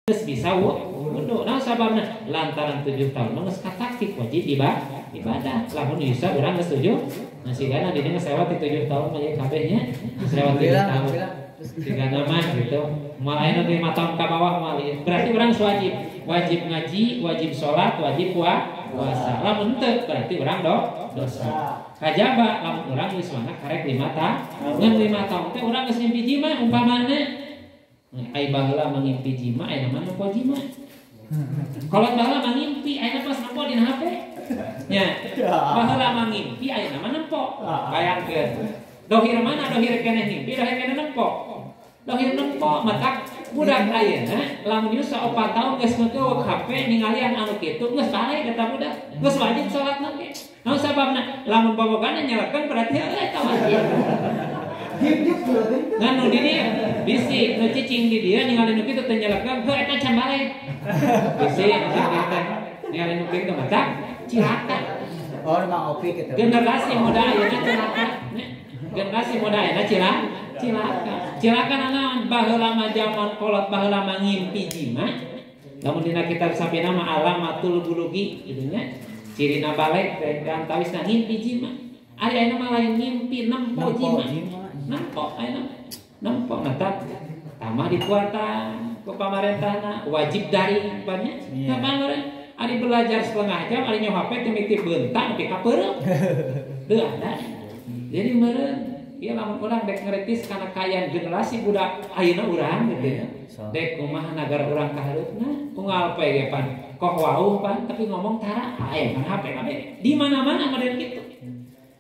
Geus bisa wudu. Nah sababna lantaran 7 tahun mah geus kataklif wajib ibadah. Lamun bisa urang geus 7, nah sigana di dieu geus lewat 7 tahun mah kabeh nya. Geus lewat 7 tahun. Sigana mah gitu. Moal aya nu 5 tahun ka bawah moal. Berarti urang wajib, wajib ngaji, wajib salat, wajib puasa. Lamun teu berarti urang dosa. Kajaba lamun urang geus mana karek 5 tahun. Ngan 5 tahun teh urang geus ngimpi jima umpamana. Ai baheula mangimpi jima, ayeuna mah nempo jima. Kalau baheula mangimpi, ayeuna pas nempo dina HP. Nya. Baheula mangimpi, ayeuna mah nempo. Bayangkeun. Dohir mana dohir keneh ngimpi, dohir keneh nempo. Dohir nempo matak budak ayeuna lamun yuswa 4 tahun geus ngeukeuk HP ningalian anu kitu geus balik eta budak. Geus wajib salatna ge. Naon sababna? Lamun bobogana nyelekeun berarti heueuh eta wajib. Ngan nu di dieu bisi nu cicing di dieu ningali nu kitu teu nyelekeun heuh eta can balik. Bisi nu cicing teh ningali nu kitu mah cilaka. Oh, Mang Opi kitu. Generasi muda ayeuna cilaka. Generasi muda ayeuna cilaka. Cilaka naon? Baheula mah jaman kolot baheula mah ngimpi jima. Lamun dina kitab Safina mah alamatul bulugi kitu nya. Cirina balik teh antawisna ngimpi jima. Ari ayeuna mah lain ngimpi nempo jima. Nempo ayeuna nempo mata tambah dikuatan ku pamarentahna wajib daring banyak. Kapan meureun ari belajar setengah jam ari nyoh HP teh mimiti beunta nepi ka peureum. Deuh ada. Jadi meureun ieu lamun urang dek ngeritis kana kaayaan generasi budak ayeuna urang gitu ya. Dek kumaha nagara urang ka hareupna unggal poe ge pan koh wauh pan tapi ngomong tara aya pan HP kabeh di mana-mana model kitu.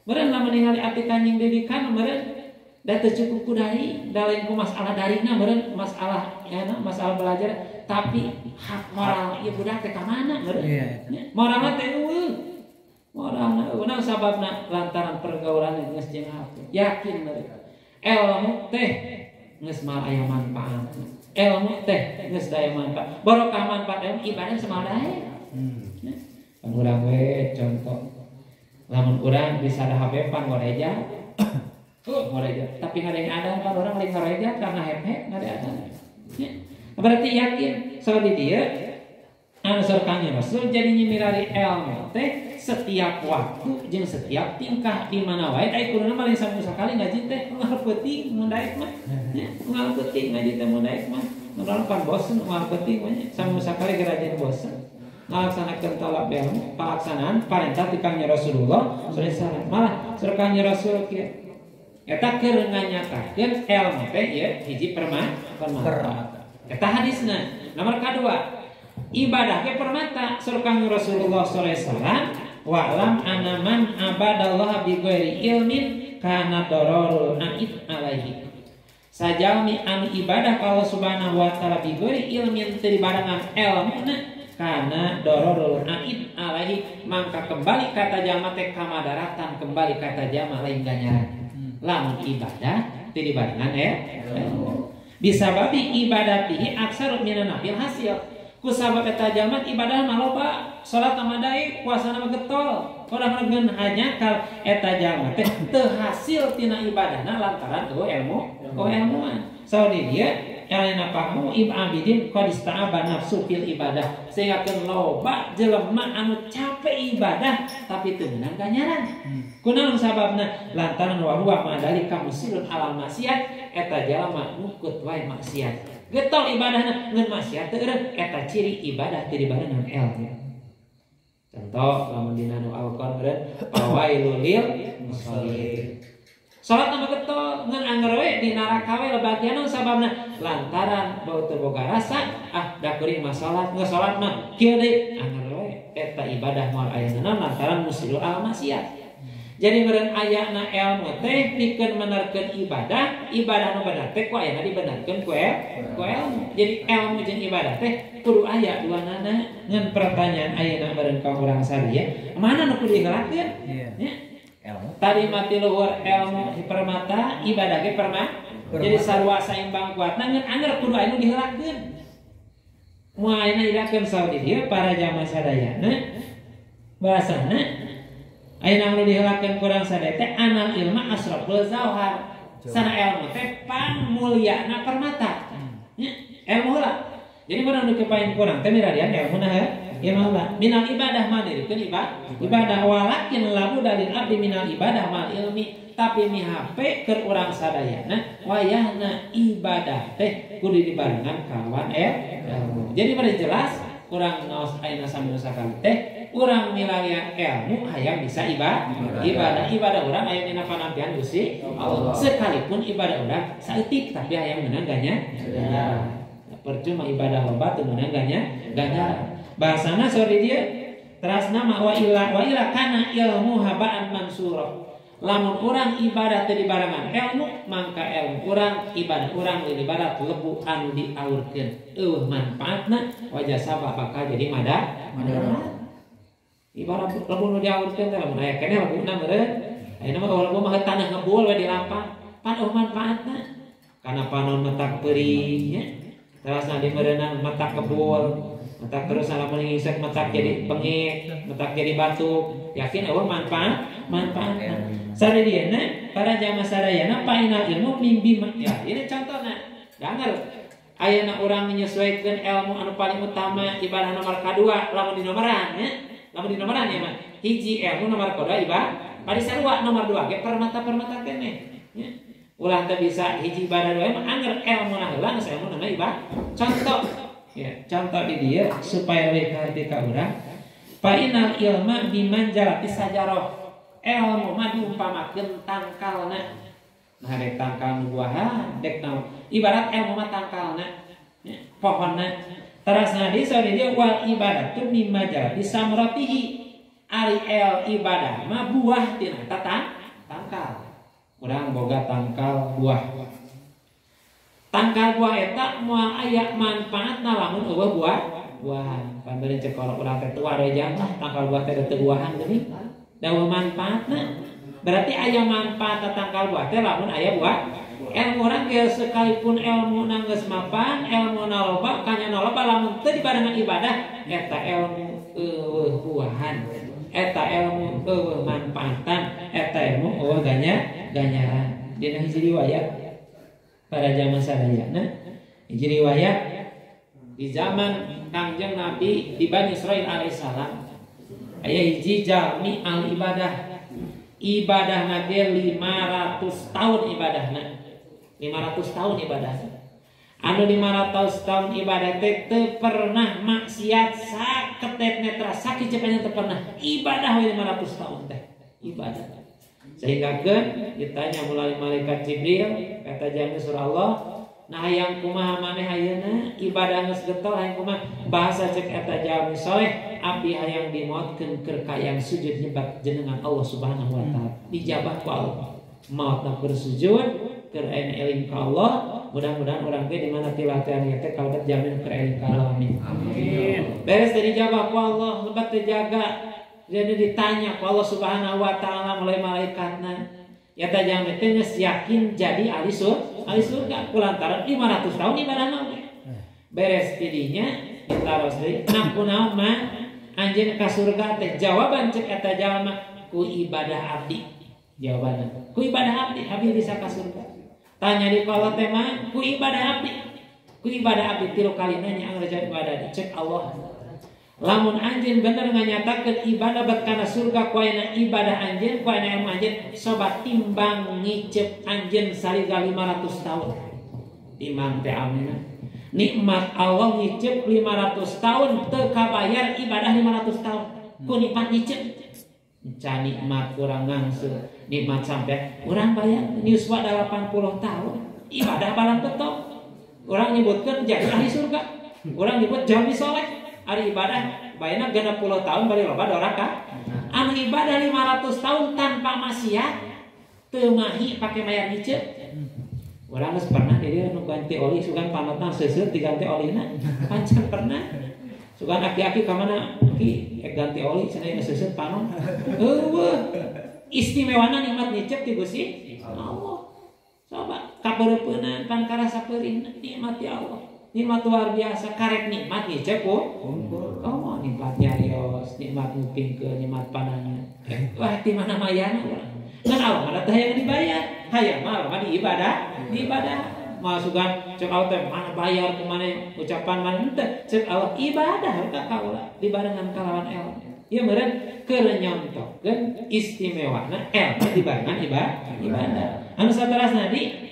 Meureun lamun ningali ati kanjing didikan meureun da teu cukup ku dari, da lain ku masalah daringna meureun masalah ya masalah belajar tapi hak moral ieu budak teh ka mana meureun. Moralna teh eueuh. Moralna eueuh naon sababna lantaran pergaulan geus jeung HP. Yakin meureun. Ilmu teh geus moal aya manfaatna. Ilmu teh geus daya manfaat. Barokah manfaat ilmu ibadah samalah daek. Pan urang we contoh. Lamun urang bisa ada HP pan ngoreja. Ngoreja. Tapi ngadeng ada kan orang lain ngoreja karena HP ngadeng ada. Ya. Berarti yakin seperti dia ansur kanjeng Rasul jadi nyimirari ilmu teh setiap waktu jeung setiap tingkah di mana wae ai kuduna mah lain samu sakali ngaji teh unggal peuting mun daek mah. Ya, unggal peuting ngaji teh mun daek mah. Mun pan bosen unggal peuting mah nya samu sakali gerajeun bosen. Ngalaksanakeun tolak ilmu palaksanaan parentah ti Kangjeng Rasulullah sallallahu alaihi wasallam. Malah sur Kangjeng Rasul kieu eta keur nganyatakeun ilmu teh ieu hiji permata. Eta hadisna. Nomor kadua, ibadah ge permata sur Kangjeng Rasulullah sallallahu alaihi wasallam wa'lam anna man abadallaha bi ghairi ilmin kana dararul aid alaihi. Sajalmi anu ibadah ka Allah Subhanahu wa taala bi ghairi ilmin teu dibarengan ilmuna kana dororul aid alaihi mangka kembali kata jalma teh kamadaratan kembali kata jalma lain ganjaran. Lamun ibadah teu dibarengan ilmu. Bisababi ibadatihi aksaru minan nafil hasil. Ku sabab eta jalma ibadah mah loba, salat mah daek, puasana mah getol. Urang ngeun hanya kal eta jalma teh teu hasil tina ibadahna lantaran eueuh ilmu, eueuh ilmuan. Saudi dia elena pamu ibadin qad ista'aba nafsu fil ibadah sehingga keun loba jelema anu capek ibadah tapi teu meunang ganjaran. Kunaon sababna? Lantaran wa huwa ma'dzalika musirun alal maksiat eta jalma ngukut wae maksiat. Getol ibadahna ngeun maksiat teu eureun eta ciri ibadah teu dibarengan ilmu. Contoh lamun dina nu Al-Qur'an meureun fawailul lil musallin. Salat mah getol ngan angger we di neraka we lebagian sababna lantaran bau teu boga rasa ah da kuring mah salat geus salat mah kieu deui angger we eta ibadah moal aya naon lantaran musirul al maksiat. Jadi meureun ayana ilmu teh pikeun menerkeun ibadah, ibadah nu bener teh ku ayana dibenerkeun ku ilmu. Jadi ilmu jeung ibadah teh kudu aya duanana. Ngan pertanyaan ayeuna meureun ka urang saria, mana nu kudu diheulakeun? Iya. Tadi mati luhur ilmu permata, ibadah ge permata. Jadi sarua saimbang kuatna ngan anger kudu aya nu diheulakeun. Moal ayeuna diheulakeun saur di dieu para jamaah sadayana bahasana ayeuna nu diheulakeun kurang sadaya teh anal ilma asraful zauhar. Sana ilmu teh pangmulyana permata. Nya ilmu heula. Jadi urang nu kepain kurang teh milarian ilmu nah ilmu lah. Minal ibadah mah dirikeun ibadah walakin labu dalil abdi minal ibadah mal ilmi tapi mihape keur urang sadayana wayahna ibadah teh kudu dibarengan kawan ilmu. Jadi pada jelas kurang ngaos ayeuna sami sakali teh urang milarian ilmu hayang bisa ibadah. Ibadah urang aya dina panampian Gusti Allah. Sekalipun ibadah urang saeutik tapi hayang meunang ganjaran. Percuma ibadah loba teu meunang ganjaran. Bahasana sorry dia terasna mah wa ila kana ilmu habaan mansura. Lamun urang ibadah teu dibarengan ilmu mangka ilmu urang ibadah urang ibadah lebu anu diaurkeun. Eueuh manfaatna wajah sabab bakal jadi madarat. Ibarat lebu nu diaurkeun teh lamun aya keneh lebuna meureun. Ayeuna mah lebu mah tanah ngebul we di lapang. Pan eueuh manfaatna. Kana panon matak peurih nya. Terasna di meureunang matak kebul, matak terus lamun ngisek matak jadi pengik, matak jadi batuk. Yakin eueuh manfaatna. Sadayana para jamaah sadayana painal ilmu mimbi ya ini contohna. Dangar ayeuna urang menyesuaikan ilmu anu paling utama ibadah nomor kadua lamun dinomoran ya. Lamun dinomoran ya mah hiji ilmu nomor kadua ibadah bari sarua nomor 2 ge permata-permata keneh ya. Ulah teu bisa hiji ibadah dua mah anger ilmu na heula geus ilmu nama ibadah. Contoh ya, contoh di dieu supaya leuwih kaharti ka urang. Painal ilma bimanjalati sajarah. Ilmu mah diumpamakeun tangkalna. Nah dek tangkal nu buahan, dek naon. Ibarat ilmu mah tangkalna, ya, pohonna. Terasna di sauri dia wal ibadatu mimma jalati samratihi. Ari el ibadah mah buah tina tangkal. Urang boga tangkal buah. Tangkal buah eta moal aya manfaatna lamun eueuh buah buahan. Pameureun cek kolot urang teh tua rejang lah tangkal buah teh teu buahan geuning. Da eueuh manfaatna. Berarti aya manfaat tangkal buah teh lamun aya buah. Ilmu urang ge sekalipun ilmu geus mapan, ilmu loba, kanyana loba lamun teu dibarengan ibadah eta ilmu eueuh buahan. Eta ilmu eueuh manfaatan, eta ilmu eueuh ganjaran. Dina hiji riwayat pada zaman sadayana, hiji riwayat di zaman Kangjeng Nabi di Bani Israil alaihissalam aya hiji jalmi al ibadah. Ibadahna ge 500 tahun ibadahna. 500 tahun ibadahna. Anu 500 tahun ibadah teh teu pernah maksiat saketet netra sakieu teu pernah. Ibadah we 500 tahun teh ibadah. Sehingga keun ditanya melalui malaikat Jibril kata jami surah Allah, nah hayang kumaha maneh ayeuna ibadah geus getol hayang kumaha bahasa cek eta jalmi soleh abdi hayang dimaotkeun keur kayang sujud nyebab jenengan Allah Subhanahu wa taala. Dijabah ku Allah. Maotna bersujud keur aya eling ka Allah. Mudah-mudahan urang ge di mana tilatihan ieu teh kalebet jamin keur eling ka Allah. Amin. Amin. Beres dari dijabah ku Allah, lebat terjaga. Jadi ditanya ku Allah Subhanahu wa taala mulai malaikatna. Ya teh jalmi teh geus yakin jadi ahli surga kulantaran 500 tahun ibadahna oge. Beres tidinya ditaros deui, nah kunaon mah anjeun ka surga teh jawaban cek eta jalma ku ibadah abdi. Jawabanna ku ibadah abdi, abdi bisa ka surga. Tanya di kalau teh mah ku ibadah abdi. Ku ibadah abdi tilu kali nanya angger jawab ibadah cek Allah. Lamun anjeun bener nganyatakeun ibadah bet kana surga ku ayeuna ibadah anjeun ku ayeuna ilmu anjeun sobat timbang ngicep anjeun saliga 500 tahun. Timbang teh amina. Nikmat Allah ngicep 500 tahun teu kabayar ibadah 500 tahun. Ku nikmat ngicep. Enca nikmat kurang ngangsu, nikmat sampai urang bayar yuswa 80 tahun ibadah balang betok. Urang nyebutkeun jadi ahli surga. Urang nyebut jami soleh. Ari ibadah bayana 60 tahun bari loba doraka. Anu ibadah 500 tahun tanpa maksiat teu mahi pake mayar ngicep. Urang geus pernah di dieu nu ganti oli sugan panotna seuseut diganti olina. Pancen pernah. Sugan aki-aki ka mana aki ganti oli cenah geus seuseut panon. Eueuh. Istimewana nikmat ngicep ti Gusti Allah. Coba kabeureupeunna pan karasa peurih nikmat ti Allah. Nikmat luar biasa karek nikmat ngicep ku. Oh, nikmat nyarios, nikmat ngupingkeun, nikmat panangan. Wah, di mana mayana urang. Ngan Allah mah teh hayang dibayar. Hayang mah Allah mah diibadah, diibadah. Masukan cek Allah teh mana bayar ku maneh ucapan maneh henteu cek Allah ibadah ka kaula dibarengan kalawan ilmu. Ieu meureun keur nyontohkeun istimewana ilmu dibarengan ibadah. Anu saterasna di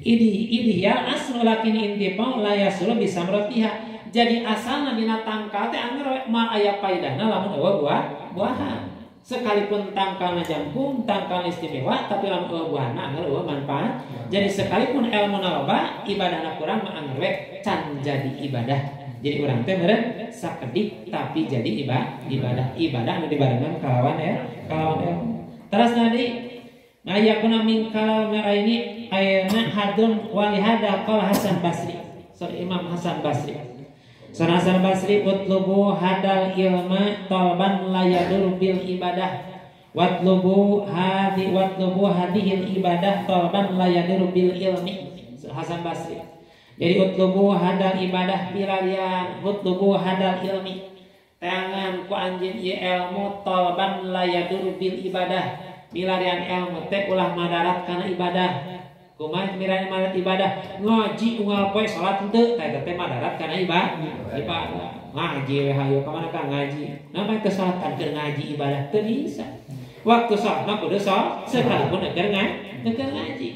idi ya aslu lakin intifau la yasulu bisamratiha. Jadi asalna dina tangkal teh angger moal aya paidahna lamun eueuh buah-buahan. Sekalipun tangkalna jangkung, tangkalna istimewa, tapi lamun eueuh buahna angger eueuh manfaat. Jadi sekalipun elmuna loba, ibadahna kurang mah angger we can jadi ibadah. Jadi urang teh meureun sakedik tapi jadi ibadah. Ibadah anu dibarengan kalawan ya, kalawan ilmu. Teras nadi mayakuna min kalal meraini ayana hadun walihada qala Hasan Basri. So Imam Hasan Basri. Sana Hasan Basri utlubu hadal ilma talban la yadur bil ibadah watlubu hadi watlubu hadihil ibadah talban la yadur bil ilmi. Hasan Basri. Jadi utlubu hadal ibadah pilarian utlubu hadal ilmi. Teangan ku anjeun ieu ilmu talban la yadur bil ibadah. Milarian ilmu teh ulah madarat kana ibadah. Kumaha milarian madarat ibadah? Ngaji unggal poe salat henteu teh teh madarat kana ibadah. Ngaji we hayu ka mana ka ngaji. Napa teu salat kan keur ngaji ibadah teu bisa. Waktu salat mah kudu salat sekalipun keur ngaji.